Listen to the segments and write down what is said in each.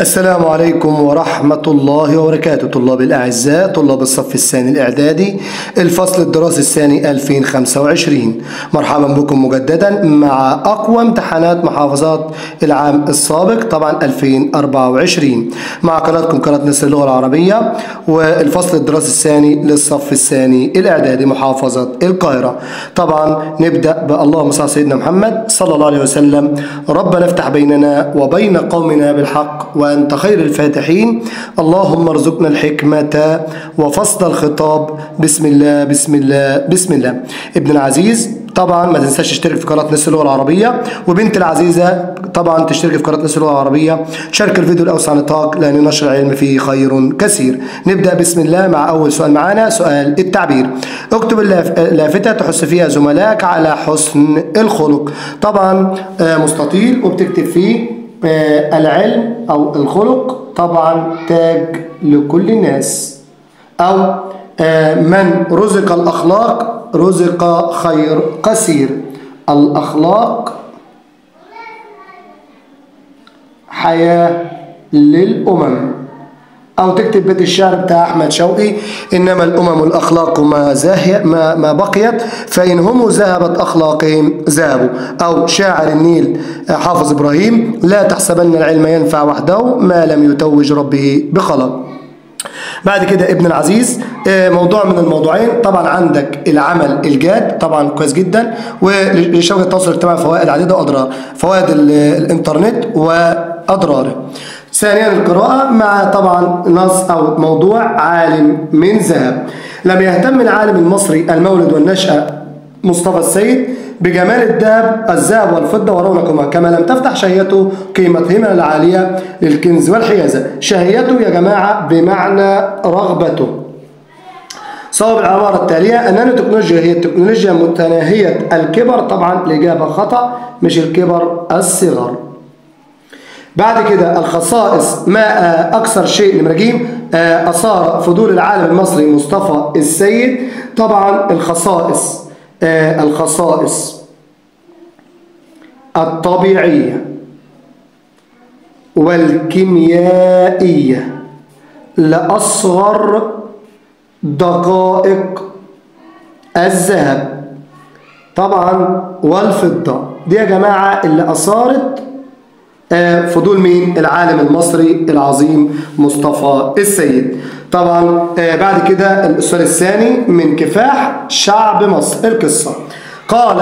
السلام عليكم ورحمة الله وبركاته. طلاب الأعزاء، طلاب الصف الثاني الإعدادي، الفصل الدراسي الثاني 2025، مرحبا بكم مجددا مع أقوى امتحانات محافظات العام السابق طبعا 2024 مع قناتكم قناة نسر اللغة العربية، والفصل الدراسي الثاني للصف الثاني الإعدادي محافظة القاهرة. طبعا نبدأ باللهم صل على سيدنا محمد صلى الله عليه وسلم. ربنا افتح بيننا وبين قومنا بالحق وأنت خير الفاتحين. اللهم ارزقنا الحكمة وفصل الخطاب. بسم الله بسم الله بسم الله. ابن العزيز طبعا ما تنساش تشترك في قناة نسر اللغة العربية، وبنت العزيزة طبعا تشترك في قناة نسر اللغة العربية، شارك الفيديو الأوسع نطاق لأن نشر العلم فيه خير كثير. نبدأ بسم الله مع أول سؤال معانا، سؤال التعبير. اكتب اللافتة تحث فيها زملائك على حسن الخلق. طبعا مستطيل وبتكتب فيه العلم أو الخلق طبعا تاج لكل الناس، أو من رزق الأخلاق رزق خير قصير. الأخلاق حياة للأمم. أو تكتب بيت الشعر بتاع أحمد شوقي: إنما الأمم الأخلاق ما بقيت، فإن هم ذهبت أخلاقهم ذهبوا. أو شاعر النيل حافظ إبراهيم: لا تحسبن العلم ينفع وحده ما لم يتوج ربه بقلم. بعد كده ابن العزيز موضوع من الموضوعين، طبعا عندك العمل الجاد طبعا كويس جدا، ولشبكة التواصل الاجتماعي فوائد عديدة وأضرار، فوائد الإنترنت وأضراره. ثانيا القراءة مع طبعا نص أو موضوع عالم من ذهب. لم يهتم العالم المصري المولد والنشأة مصطفى السيد بجمال الذهب والفضة ورونقهما، كما لم تفتح شهيته قيمتهما العالية للكنز والحيازة. شهيته يا جماعة بمعنى رغبته. صواب العبارة التالية: النانو تكنولوجيا هي التكنولوجيا متناهية الكبر. طبعا الإجابة خطأ، مش الكبر، الصغر. بعد كده الخصائص: ما أكثر شيء لمراجيم أثار فضول العالم المصري مصطفى السيد. طبعا الخصائص، الخصائص الطبيعية والكيميائية لأصغر دقائق الذهب طبعا والفضة. دي يا جماعة اللي أثارت فضول مين؟ العالم المصري العظيم مصطفى السيد. طبعا بعد كده السؤال الثاني من كفاح شعب مصر، القصة. قال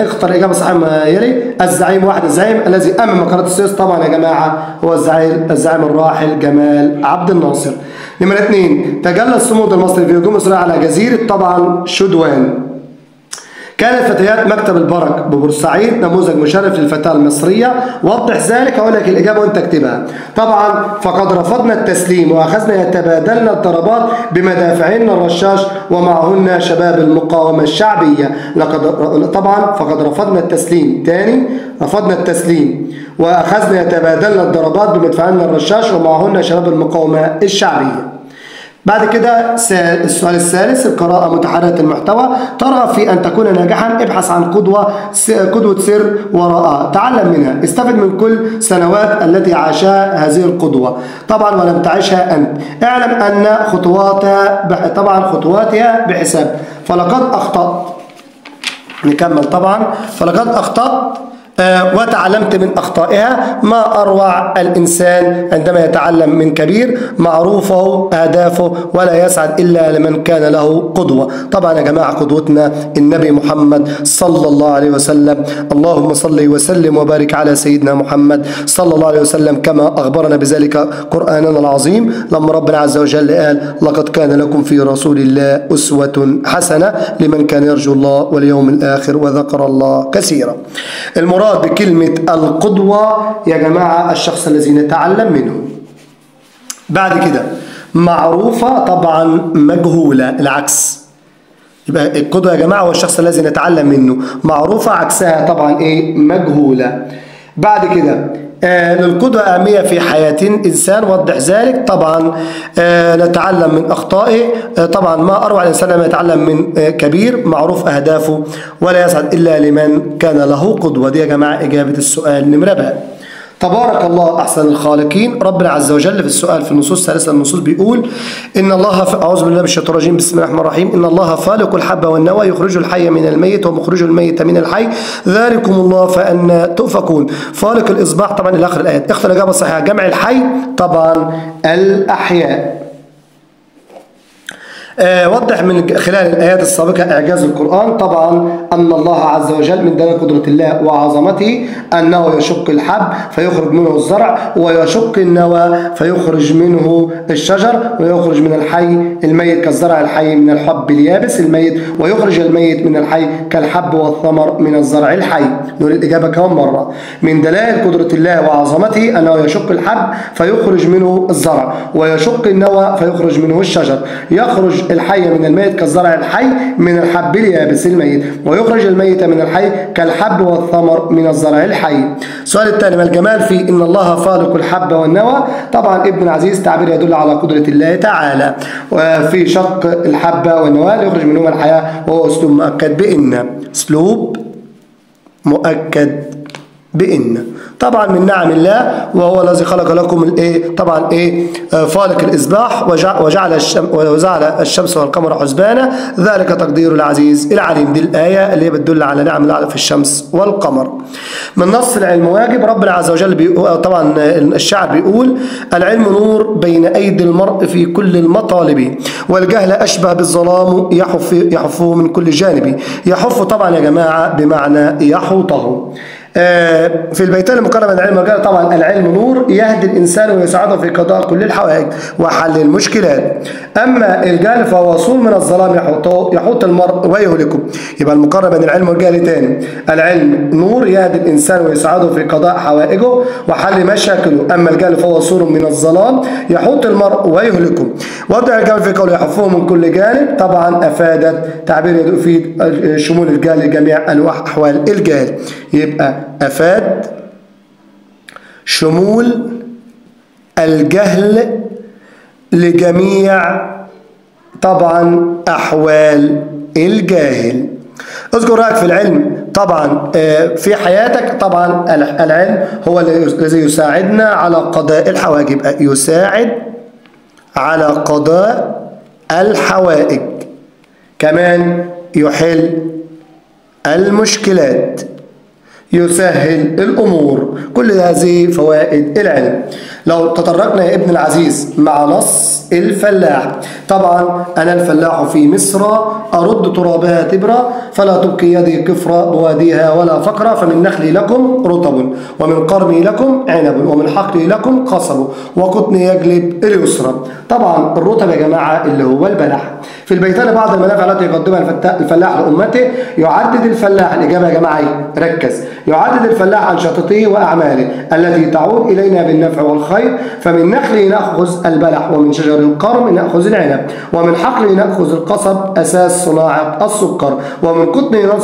اختر إجابة صحيحة ما يلي: الزعيم واحد، الزعيم الذي أمم قناة السويس طبعا يا جماعة هو الزعيم الراحل جمال عبد الناصر. نمرة 2: تجلى الصمود المصري في هجوم إسرائيل على جزيرة طبعا شدوان. كانت فتيات مكتب البرك ببورسعيد نموذج مشرف للفتاة المصرية. وضح ذلك، هقول لك الإجابة وأنت اكتبها. طبعا فقد رفضنا التسليم وأخذنا يتبادلنا الضربات بمدافعنا الرشاش ومعهن شباب المقاومة الشعبية. لقد طبعا فقد رفضنا التسليم، تاني رفضنا التسليم وأخذنا يتبادلنا الضربات بمدفعنا الرشاش ومعهن شباب المقاومة الشعبية. بعد كده السؤال الثالث، القراءة متحررة المحتوى. ترغب في أن تكون ناجحا، ابحث عن قدوة سر وراءها، تعلم منها، استفد من كل سنوات التي عاشها هذه القدوة طبعا ولم تعيشها أنت. اعلم أن خطواتها طبعا خطواتها بحساب. فلقد أخطأت، نكمل طبعا، فلقد أخطأت وتعلمت من أخطائها. ما أروع الإنسان عندما يتعلم من كبير معروفه أهدافه، ولا يسعد إلا لمن كان له قدوة. طبعا يا جماعة قدوتنا النبي محمد صلى الله عليه وسلم. اللهم صل وسلم وبارك على سيدنا محمد صلى الله عليه وسلم كما أخبرنا بذلك قرآننا العظيم، لما ربنا عز وجل قال: لقد كان لكم في رسول الله أسوة حسنة لمن كان يرجو الله واليوم الآخر وذكر الله كثيرا. المراد بكلمة القدوة يا جماعة الشخص الذي نتعلم منه. بعد كده معروفة طبعا مجهولة، العكس. يبقى القدوة يا جماعة هو الشخص الذي نتعلم منه، معروفة عكسها طبعا ايه؟ مجهولة. بعد كده للقدوة أهمية في حياة الإنسان، وضح ذلك. طبعا نتعلم من أخطائه. طبعا ما أروع الإنسان لما يتعلم من كبير معروف أهدافه، ولا يسعد إلا لمن كان له قدوة. دي يا جماعة إجابة السؤال نمرة ب. تبارك الله أحسن الخالقين. ربنا عز وجل في السؤال في النصوص الثالثة النصوص بيقول إن الله أعوذ بالله من الشيطان الرجيم، بسم الله الرحمن الرحيم، إن الله فالق الحب والنوى يخرج الحي من الميت ومخرج الميت من الحي ذلكم الله فأنا تؤفكون. فالق الإصباح طبعا إلى آخر الآيات. اختر الإجابة الصحيحة. جمع الحي طبعا الأحياء. وضح من خلال الآيات السابقة إعجاز القرآن. طبعا أن الله عز وجل من دلائل قدرة الله وعظمته أنه يشق الحب فيخرج منه الزرع، ويشق النوى فيخرج منه الشجر، ويخرج من الحي الميت كالزرع الحي من الحب اليابس الميت، ويخرج الميت من الحي كالحب والثمر من الزرع الحي. نقول الإجابة كم مرة. من دلائل قدرة الله وعظمته أنه يشق الحب فيخرج منه الزرع، ويشق النوى فيخرج منه الشجر، يخرج الحي من الميت كالزرع الحي من الحب اليابس الميت، ويخرج الميت من الحي كالحب والثمر من الزرع الحي. السؤال الثاني، ما الجمال في إن الله فالق الحب والنوى؟ طبعا ابن العزيز تعبير يدل على قدرة الله تعالى وفي شق الحبة والنوى ليخرج منهما الحياة، وهو أسلوب مؤكد بإن، أسلوب مؤكد بإن. طبعا من نعم الله وهو الذي خلق لكم الايه طبعا ايه فالق الإصباح وجعل الشمس والقمر حسبانا ذلك تقدير العزيز العليم. دي الآية اللي بتدل على نعم الله في الشمس والقمر. من نص العلم واجب. ربنا عز وجل طبعا الشاعر بيقول العلم نور بين أيدي المرء في كل المطالب، والجهل أشبه بالظلام يحفه من كل جانب. يحف طبعا يا جماعة بمعنى يحوطه. في البيتين المقارنة بين العلم والجهل، طبعا العلم نور يهدي الإنسان ويساعده في قضاء كل الحوائج وحل المشكلات، أما الجهل فهو سور من الظلام يحوط المرء ويهلكه. يبقى المقارنة بين العلم والجهل تاني، العلم نور يهدي الإنسان ويساعده في قضاء حوائجه وحل مشاكله، أما الجهل فهو سور من الظلام يحوط المرء ويهلكه. وضع الجهل في قوله يحفه من كل جانب، طبعا أفادت تعبير يفيد شمول الجهل لجميع أحوال الجهل. يبقى أفاد شمول الجهل لجميع طبعا أحوال الجاهل. اذكر رأيك في العلم طبعا في حياتك. طبعا العلم هو الذي يساعدنا على قضاء الحوائج، يساعد على قضاء الحوائج، كمان يحل المشكلات، يسهل الأمور. كل هذه فوائد العلم. لو تطرقنا يا ابن العزيز مع نص الفلاح، طبعا أنا الفلاح في مصر أرد ترابها تبرا، فلا تبقي يدي كفرا بواديها ولا فقرا، فمن نخلي لكم رطب، ومن قرمي لكم عنب، ومن حقلي لكم قصب، وقطني يجلب اليسرى. طبعا الرطب يا جماعة اللي هو البلح. في البيتين بعض المنافع التي يقدمها الفلاح لأمته. يعدد الفلاح، الإجابة يا جماعة ركز، يعدد الفلاح أنشطته وأعماله التي تعود إلينا بالنفع والخير، فمن نخله نأخذ البلح، ومن شجر القرم نأخذ العنب، ومن حقله نأخذ القصب أساس صناعة السكر، ومن قطنه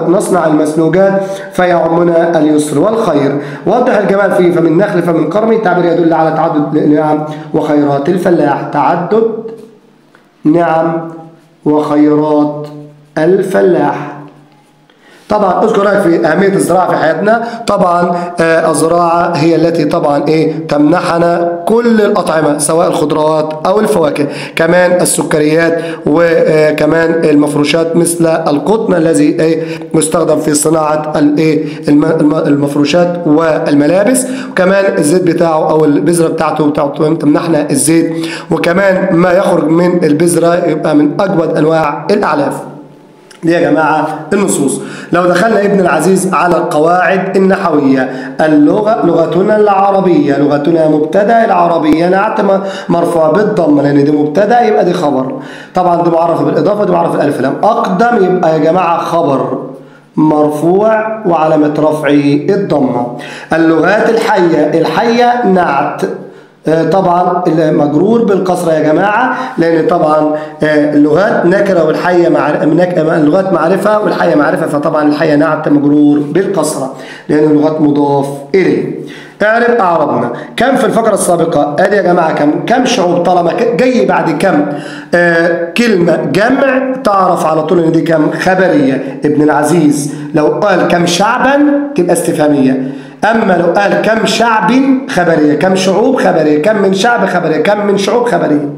نصنع المسنوجات فيعمنا اليسر والخير. وضح الجمال فيه فمن نخل فمن قرم، تعبير يدل على تعدد نعم وخيرات الفلاح، تعدد نعم وخيرات الفلاح. طبعا اذكر رايك في اهمية الزراعة في حياتنا. طبعا الزراعة هي التي طبعا ايه تمنحنا كل الاطعمة سواء الخضروات او الفواكه، كمان السكريات، وكمان المفروشات مثل القطن الذي ايه مستخدم في صناعة الايه المفروشات والملابس، وكمان الزيت بتاعه او البذرة بتاعته تمنحنا الزيت، وكمان ما يخرج من البذرة يبقى من اجود انواع الاعلاف. دي يا جماعة النصوص. لو دخلنا ابن العزيز على القواعد النحوية، اللغة لغتنا العربية، لغتنا مبتدأ، العربية نعت مرفوع بالضمة لأن دي مبتدأ يبقى دي خبر، طبعا دي معرفة بالإضافة، دي معرفة الألف لام. أقدم يبقى يا جماعة خبر مرفوع وعلامة رفعه الضمة. اللغات الحية، الحية نعت طبعا مجرور بالكسرة يا جماعة، لان طبعا اللغات نكره والحيه اللغات معرفة والحيه معرفة، فطبعا الحية نعت مجرور بالكسرة لان اللغات مضاف اليه. اعرب اعربنا كم في الفقرة السابقة؟ ادي يا جماعة كم شعوب، طالما جاي بعد كم كلمة جمع تعرف على طول ان دي كم خبرية. ابن العزيز لو قال كم شعبا تبقى استفهامية، أما لو قال كم شعب خبرية، كم شعوب خبرية، كم من شعب خبرية، كم من شعوب خبرية.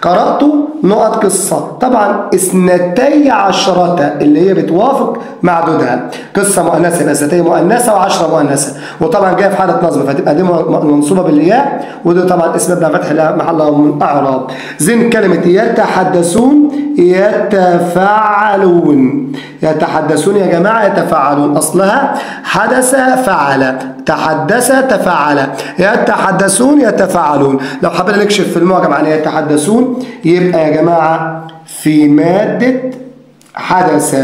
قرأت نقط قصة، طبعا 12 اللي هي بتوافق معدودها، قصة مؤنثة يبقى 2 مؤنثة و10 مؤنثة، وطبعا جاية في حالة نصب فتبقى دي منصوبة بالياء، وده طبعا اسم مبني فتح لا محل من أعراب. زين كلمة يتحدثون يتفاعلون، يتحدثون يا جماعة يتفاعلون، أصلها حدث فعل، تحدث تفاعل، يتحدثون يتفاعلون. لو حبينا نكشف في المعجم عن يتحدثون يبقى يا جماعة في مادة حدث.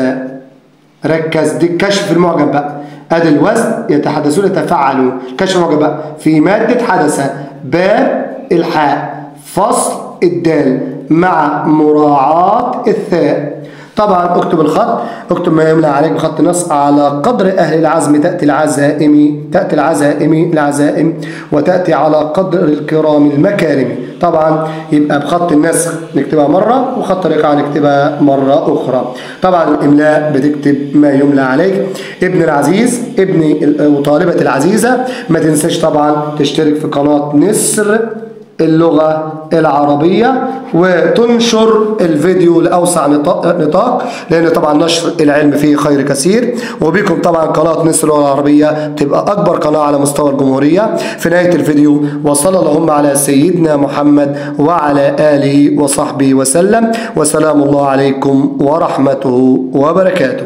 ركز، دي كشف في المعجم بقى، ادي الوزن يتحدثون يتفاعلون، كشف المعجم بقى في مادة حدث، باب الحاء فصل الدال مع مراعاة الثاء. طبعا اكتب الخط، اكتب ما يملى عليك بخط النص. على قدر اهل العزم تاتي العزائم، تاتي العزائم العزائم، وتاتي على قدر الكرام المكارم. طبعا يبقى بخط النسخ نكتبها مرة، وخط الرقعة نكتبها مرة اخرى. طبعا الاملاء بتكتب ما يملى عليك. ابن العزيز، ابني وطالبه العزيزة، ما تنساش طبعا تشترك في قناة نسر اللغة العربية وتنشر الفيديو لأوسع نطاق، لأن طبعا نشر العلم فيه خير كثير. وبكم طبعا قناة نسر اللغة العربية تبقى أكبر قناة على مستوى الجمهورية. في نهاية الفيديو وصلى اللهم على سيدنا محمد وعلى آله وصحبه وسلم، وسلام الله عليكم ورحمته وبركاته.